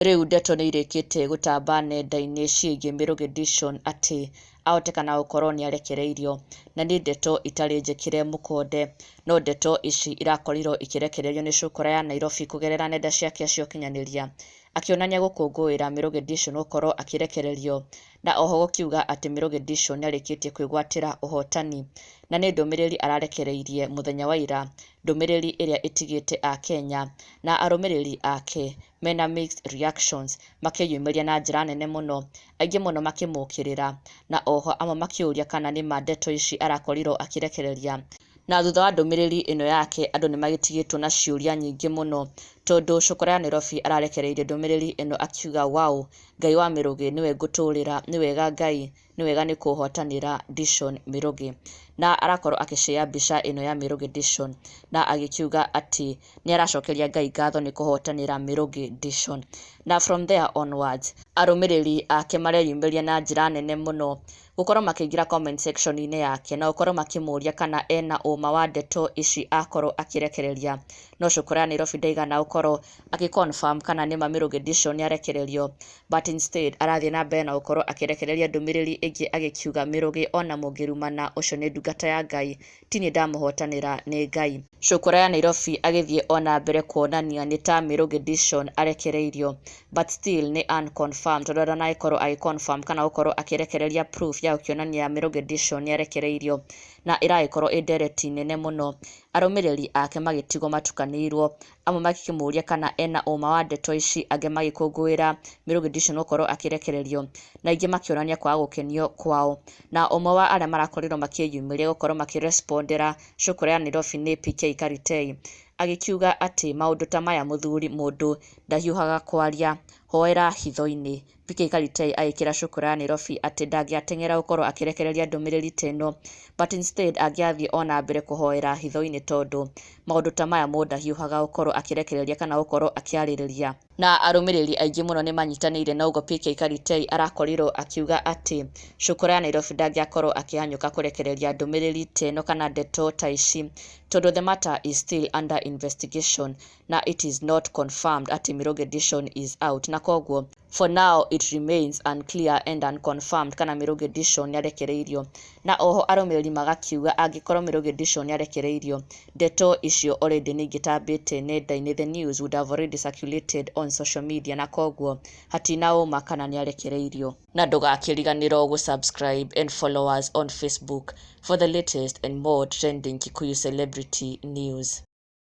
Rĩu ndeto nĩirĩkĩtie gũtamba nenda-inĩ ciĩgiĩ Mirugi Dishon atĩ ahotekana gũkorwo nĩarekereirio, na nĩ ndeto itarĩ njĩkĩre mũkonde. No ndeto ici irakorirwo ikĩrekererio nĩ cukura ya Nairobi kũgerera nenda ciake cia ũkinyanĩria, akĩonania gũkũngũĩra Mirugi Dishon gũkorwo akĩrekererio, na oho gũkiuga atĩ Mirugi Dishon nĩarĩkĩtie kwĩgwatĩra ũhotani. Na nĩ ndũmĩrĩri ararekereirie mũthenya wa ira, ndũmĩrĩri ĩrĩa ĩtigĩte akenya na arũmĩrĩri ake mena mixed reactions, makĩyumĩria na njĩra nene mũno, aingĩ mũno makĩmũkĩrĩra, na oho amwe makĩũria kana nĩma ndeto ici arakorirwo akĩrekereria. Na thutha wa ndũmĩrĩri ĩno yake, andũ nĩmagĩtigĩtwo na ciũria nyingĩ mũno, tondũ cukura ya Nairobi ararekereirie ndũmĩrĩri ĩno akiuga, "Wow, Ngai wa Mirugi nĩwe ngũtũrĩra, nĩwega Ngai, nĩwega nĩ kũhotanĩra Dishon Mirugi." Na arakorwo akĩshare mbica ĩno ya Mirugi Dishon na agĩkiuga atĩ nĩ aracokeria Ngai ngatho nĩ kũhotanĩra Mirugi Dishon. Na from there onwards, arũmĩrĩri ake mareyumĩria na njĩra nene mũno gũkorwo makĩingĩra comment section-inĩ yake na gũkorwo makĩmũria kana ena ũma wa ndeto ici akorwo akĩrekereria. No cukura ya Nairobi ndaigana gũkorwo akĩ confirm kana nĩma Mirugi Dishon nĩarekererio, but instead arathiĩ na mbere na gũkorwo akĩrekereria ndũmĩrĩri ĩngĩ agĩkiuga, "Mirugi, ona mũngĩrumana, ũcio nĩ ndungata ya Ngai, ti niĩ ndamũhotanĩra, nĩ Ngai." Cukura ya Nairobi agĩthiĩ ona mbere kuonania nĩ ta Mirugi Dishon arekereirio, but still nĩ unconfirmed, tondũ ndanagĩkorwo agĩ confirm kana gũkorwo akĩrekereria proof ya gũkĩonania Mirugi Dishon nĩarekereirio. Na ĩragĩkorwo ĩ ndereti nene mũno, arũmĩrĩri ake magĩtigwo matukanĩirwo, amwe makĩmũria kana ena ũma wa ndeto ici, angĩ magĩkũngũĩra Mirugi Dishon gũkorwo akĩrekererio, na aingĩ makĩonania kwaga gũkenio kwao. Na ũmwe wa arĩa marakorirwo makĩyumĩria gũkorwo makĩrespondera cukura ya Nairobi nĩ PK Karitei, agĩkiuga atĩ maũndũ ta maya mũthuri mũndũ ndahiũhaga kwaria, hoera hitho-inĩ. PK Karitei agĩkĩra cukura ya Nairobi atĩ ndangĩateng'era gũkorwo akĩrekereria ndũmĩrĩri ta ĩno, but instead angĩathiĩ ona mbere kũhoera hitho-inĩ, tondũ maũndũ ta maya mũndũ ndahiũhaga gũkorwo akĩrekereria kana gũkorwo akĩarĩrĩria. Na arũmĩrĩri aingĩ mũno nĩ manyitanĩire na ũguo PK Karitei arakorirwo akiuga atĩ cukura ya Nairobi ndangĩakorwo akĩhanyũka kũrekereria ndũmĩrĩri ta ĩno kana ndeto ta ici, tondũ the matter is still under investigation na it is not confirmed atĩ Mirugi Dishon is out, na koguo for now it remains unclear and unconfirmed kana Mirugi Dishon nĩarekereirio. Na oho arũmĩrĩri magakiuga angĩkorwo Mirugi Dishon nĩarekereirio, ndeto icio already nĩ ingĩtambĩte nenda-inĩ, the news would have already circulated on social media, na koguo hatina ũma kana nĩarekereirio. Na ndũgakĩriganĩrwo gũ subscribe and follow us on Facebook for the latest and more trending Kikuyu celebrity news.